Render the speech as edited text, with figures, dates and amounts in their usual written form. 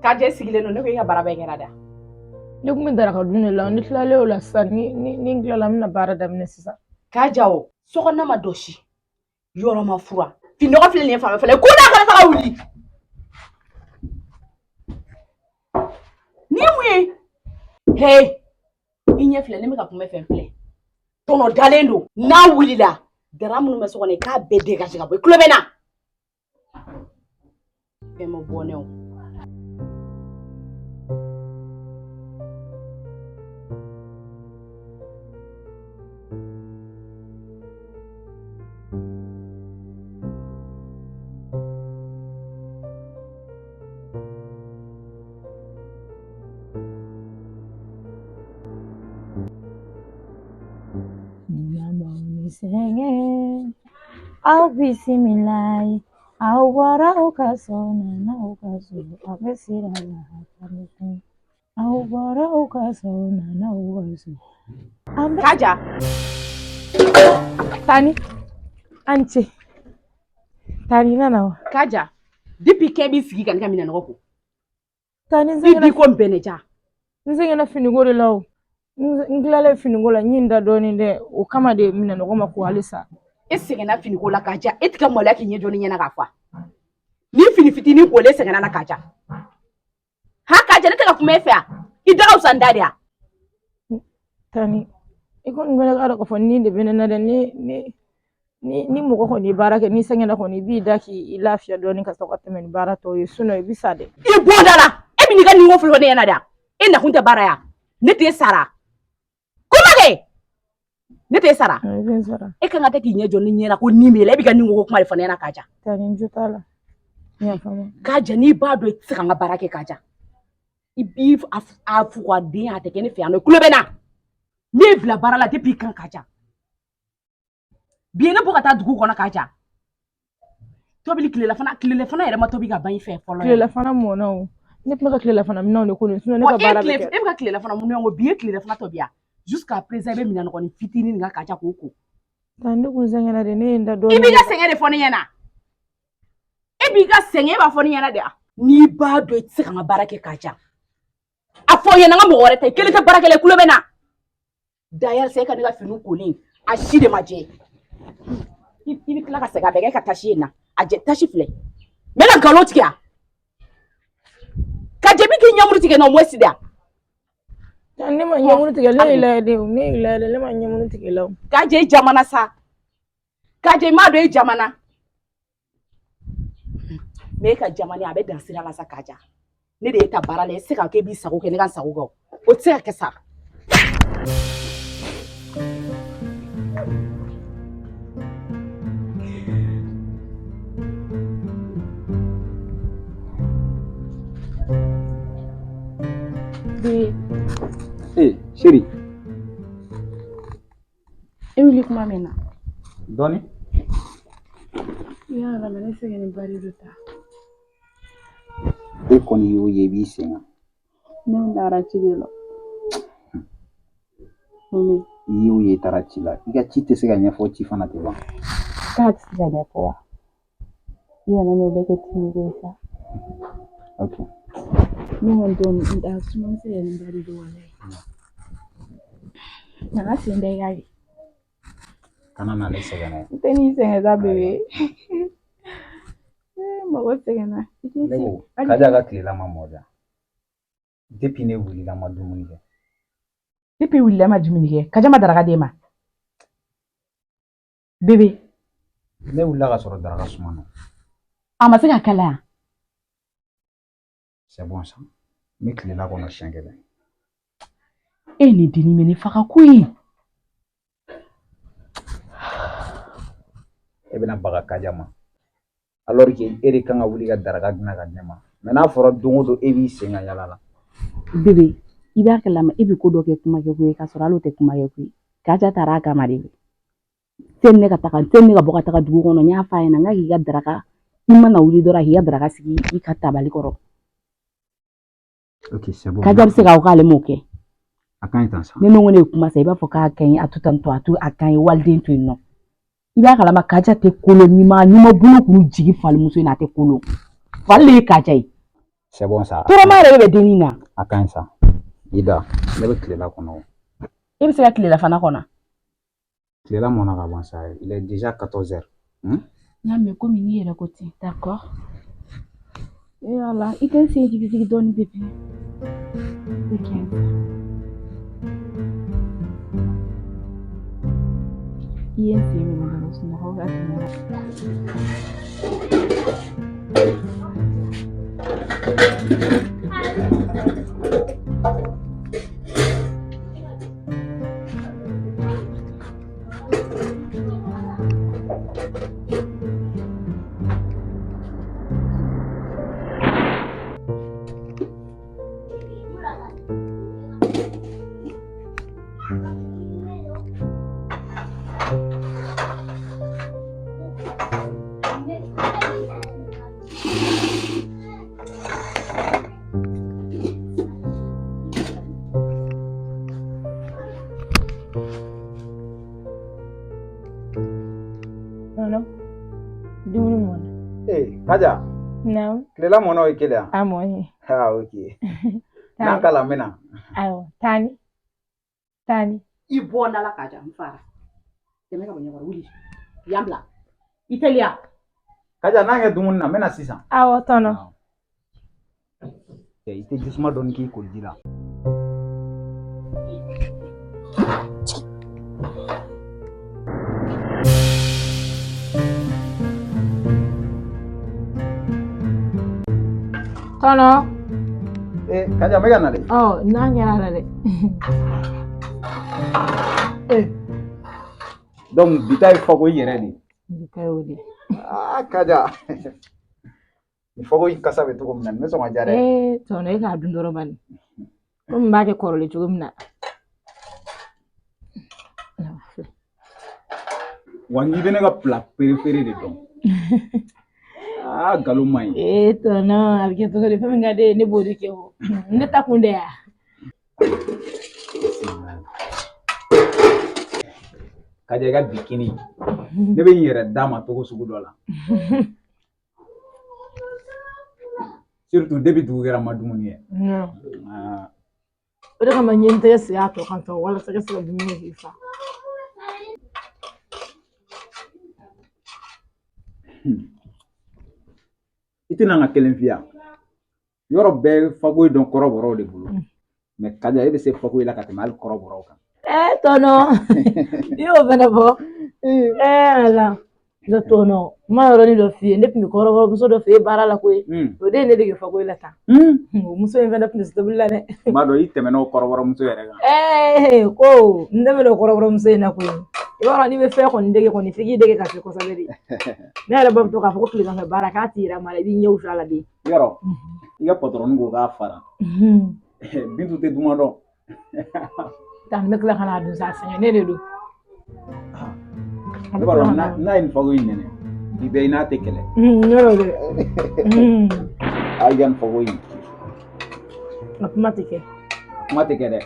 Kaja sigilen don, ne ko i ka baara bɛɛ kɛra da. Ne tun bɛ daraka dun de la, ne tilalen o la sisan, ni n tilala, n bɛna baara daminɛ sisan. Kaja, o sokɔnɔna ma dɔsi, yɔrɔ ma fura, finɔgɔ filɛ nin ye fan bɛɛ fɛnɛ, ko n'a kana taga wuli. Nin ye mun ye? He, i ɲɛ filɛ, ne bɛ ka kuma fɛn filɛ. Tɔnɔ dalen don, n'a wulila, dara minnu bɛ so kɔnɔ, i k'a bɛɛ dégagé ka bɔ, i tulo bɛ n na. Fɛn ma bɔ ne o. Sɛgɛn aw bisimila ye, aw bɔra aw ka so, nana aw ka so, aw bɛ sira la ka aw bɔra aw ka so, nana aw ka so. Kaja. Tani, an ce. Tani nana wa? Kaja, depuis kɛ b'i sigi ka ne ka minɛnɔgɔ ko. Tani, n I sɛgɛnna. bi ko nbɛnɛja. N sɛgɛnna finiko de la o. N tilalen finiko la, n ye n da dɔɔnin dɛ, o kama de minɛnɔgɔ ma ko halisa. E sɛgɛnna finiko la Kaja, e tɛ ka maloya k'i ɲɛ jɔ ne ɲɛna k'a fɔ. Ni fini fitinin kolen sɛgɛnna na Kaja. Ha Kaja, ne tɛ ka kuma e fɛ yan. I da ka fisa n da de ya. Tani, i kɔni fana k'a dɔn k'a fɔ ni de bɛ ne na dɛ, ni mɔgɔ kɔni ye baara kɛ, n'i sɛgɛnna kɔni, i b'i da k'i lafiya dɔɔnin ka sɔrɔ ka tɛmɛ ni baara tɔw ye, sinon i bɛ sa dɛ. I bɔ da la, e bɛ n'i ka ninko fɔlɔ ne ɲɛna de. E nakun tɛ baara ya. Ne t'e sara. Kuma kɛ. Ne t'e sara. I bɛ n sara. E kan ka tɛ k'i ɲɛ jɔ ne ɲɛna ko nin b'e la, e b'i ka ninko ko kuma de fɔ ne ɲɛna Kaja. Tani, n jo t'a la. N y'a faamu. Kaja, n'i b'a dɔn i tɛ se ka n ka baara kɛ Kaja. I b'i a fugaden a tɛ kɛ ne fɛ yan nɔ, i tulo bɛ n na. Ne ye bila baara la depuis kan Kaja. Bi ye ne bɔ ka taa dugu kɔnɔ Kaja. Tobili tilelafana yɛrɛ ma tobi ka ban i fɛ fɔlɔ. Tilelafana mɔna o. Ne tun bɛ ka tilelafana minɛnw de ko nin, sinon ne ka baara bɛ kɛ. E bɛ ka tilelafana minɛnw ko, bi ye tilelafana tobi yan. Jusqu'à présent i bɛ minɛnɔgɔnin fitinin nin kan Kaja k'o ko. Tani, ne kun sɛgɛnna de, ne ye n da dɔɔnin. I b'i ka sɛgɛn de fɔ ne ɲɛna. E b'i ka sɛgɛn, e b'a fɔ ne ɲɛna de wa? N'i b'a dɔn i tɛ se ka n ka baara kɛ Kaja. A fɔ n ɲɛna n ka mɔgɔ wɛrɛ ta, i kelen tɛ baara kɛ la, i tulo bɛ n na. D'ailleurs, e ka ne ka finiw kolen, a si de ma jɛ. I bɛ tila ka segin a bɛɛ kɛ ka tasi ye na. A jɛ tasi filɛ. N bɛ ka nkalon tigɛ yan. Kaja, i bɛ k'i ɲɛmuru tigɛ na o moins de yan. Ne ma ɲɛmuru tigɛ, ne y'i lajɛ de, ne y'i lajɛ de, ne ma ɲɛmuru tigɛ la o. Kaja, i jamana sa. Kaja, i m'a dɔn i jamana. Mais e ka jamana a bɛ dan sira la sa Kaja. Ne de ye ta baara la, e tɛ se ka kɛ e b'i sago kɛ, ne ka n sago kɛ o. O tɛ se ka kɛ sa. Eh, chérie. E wuli kuma mɛn na. Dɔɔni. I y'a lamɛn, ne sɛgɛnnen ba de don ta. E kɔni y'o ye i b'i sen kan. Ne taara ci de la. I y'o ye i taara ci la. I ka ci tɛ se ka ɲɛfɔ, ci fana tɛ ban. K'a tɛ se ka ɲɛfɔ wa? I kana n'o bɛɛ kɛ timi ko ye sa. Ok. Ne kɔni t'o n da suma, n sɛgɛnnen ba de don walayi. Nana sen da i ka kɛ. Kana na ne sɛgɛn dɛ. N tɛ n'i sɛgɛn sa bébé. Mɔgɔ sɛgɛnna. I t'i Ne ko sigi. Kaja ka tilela ma mɔ dɛ. Depuis ne wulila ma dumuni kɛ. Depuis wulila ma dumuni kɛ. Kaja ma daraka d'e ma. Bébé. Ne wulila ka sɔrɔ daraka suma na. A ma se ka kalaya. C'est bon ça. N bɛ tilela kɔnɔ siɲɛ kelen. E ni dennin bɛ ne faga koyi. E bɛna baga Kaja ma. Alors que e de kan ka wuli ka daraka dilan ka di ne ma. Mais n'a fɔra don o don e b'i sen ka yala la. Bébé, i b'a kalama e bɛ ko dɔ kɛ kuma kɛ ko ye k'a sɔrɔ hali o tɛ kuma kɛ ko ye. Kaja taara a kama de. Sani ne ka taga, sani ne ka bɔ ka taga dugu kɔnɔ, n y'a f'a ɲɛna n k'a k'i ka daraka, i mana wuli dɔrɔn a k'i ka daraka sigi i ka tabali kɔrɔ. Ok, c'est bon. Kaja bɛ se k'a fɔ k'ale m'o kɛ. A ka ɲi tan sa. Ne ko ne ye kuma sa, i b'a fɔ k'a ka ɲi, a to tan tɔ, a to a ka ɲi, waliden to yen nɔ. I b'a kalama Kaja tɛ kolo, n'i ma bolo kuru jigin falimuso in na, a tɛ kolo. Fali de ye Kaja ye. C'est bon ça. Tɔɔrɔma yɛrɛ de bɛ dennin na. A ka ɲi sa. I da, ne bɛ tilela kɔnɔ. E bɛ se ka tilela fana kɔnɔ. Tilela mɔna ka ban sa. Il est déjà 14 heures. N y'a mɛn komi n'i yɛrɛ ko ten, d'accord. Eh Ala, i tɛ n sen jigi jigi dɔɔni bébé. Ok. I ye n sen minɛ dɔrɔn sunɔgɔ ka tɛmɛ. Tɔnɔ, dumuni mɔna. Ee, Kaja, Naamu. tilela mɔna o ye kelen ya? A mɔni. Ah, ok. N'an kala n bɛ na. Ayiwa, taa ni. Taa ni. I bɔ n da la Kaja, n fara. Tɛmɛ ka bɔ ɲɛkɔrɔ, wuli. Yan bila. I teliya. Kaja, n'an kɛ dumuni na, n bɛ na sisan. Awɔ, tɔnɔ. I tɛ jisuma dɔɔni k'i koliji la. Tɔnɔ. Ee, Kaja, n bɛ ka na dɛ. Ɔ, n'an kɛra a la dɛ. Donc bi ta ye fako i yɛrɛ de ye. Bi ta y'o de ye. Ah, Kaja. Nin fako in kasa bɛ cogo min na, nin bɛ sɔn ka diya dɛ. Ee, tɔnɔ e k'a dun dɔrɔn bani. Komi n b'a kɛ kɔrɔlen cogo min na. Wa n'i bɛ ne ka plat préféré de dɔn. Aa, nkalon man ɲi. Ee, tɔnɔ a bɛ kɛ cogo di? Fɛn min ka di e ye, ne b'o de kɛ o. Ne ta kun tɛ ya. Kaja, i ka bi kini, ne bɛ n yɛrɛ d'a ma cogo sugu dɔ la. Surtout depuis dugu kɛra n ma dumuni kɛ. Ah, O de kama n ye n tɛgɛ sigi a tɔ kan tɔ walasa ka se ka dumuni k'i fa. I tɛna n ka kelen f'i yan. Yɔrɔ bɛɛ fakoyi dɔn kɔrɔbɔrɔw de bolo. Mais Kaja, e bɛ se fakoyi la ka tɛmɛ hali kɔrɔbɔrɔw kan. Ee, tɔnɔ, i y'o fɛnɛ fɔ. Ee Ala. Ne tɔnɔ, n ma yɔrɔnin dɔ f'i ye, ne tun bɛ kɔrɔbɔrɔmuso dɔ fɛ yen baara la koyi. O de ye ne dege fakoyi la tan. O muso in fɛnɛ tun bɛ se tobili la dɛ. N b'a dɔn i tɛmɛna o kɔrɔbɔrɔmuso yɛrɛ kan. Ee, ko n tɛmɛna o kɔrɔbɔrɔmuso in na koyi. I b'a dɔn n'i bɛ fɛn kɔni dege kɔni f'i k'i dege ka se kosɛbɛ de. Ne yɛrɛ ba bɛ to k'a fɔ ko tileganfɛ baara k'a t'i yɛrɛ ma la, i b'i ɲɛ wusu a la de. Yɔrɔ, i ka patɔrɔni ko k'a fara. Bintu tɛ duman dɔn. Tan n bɛ tila ka n'a dun sa, a sɛgɛnnen de don. Ne b'a dɔn n'a ye nin fako in nɛnɛ, bi bɛɛ i n'a tɛ kɛlɛ. Yɔrɔ dɛ. A i ka nin fako in. A kuma tɛ kɛ. A kuma tɛ kɛ dɛ.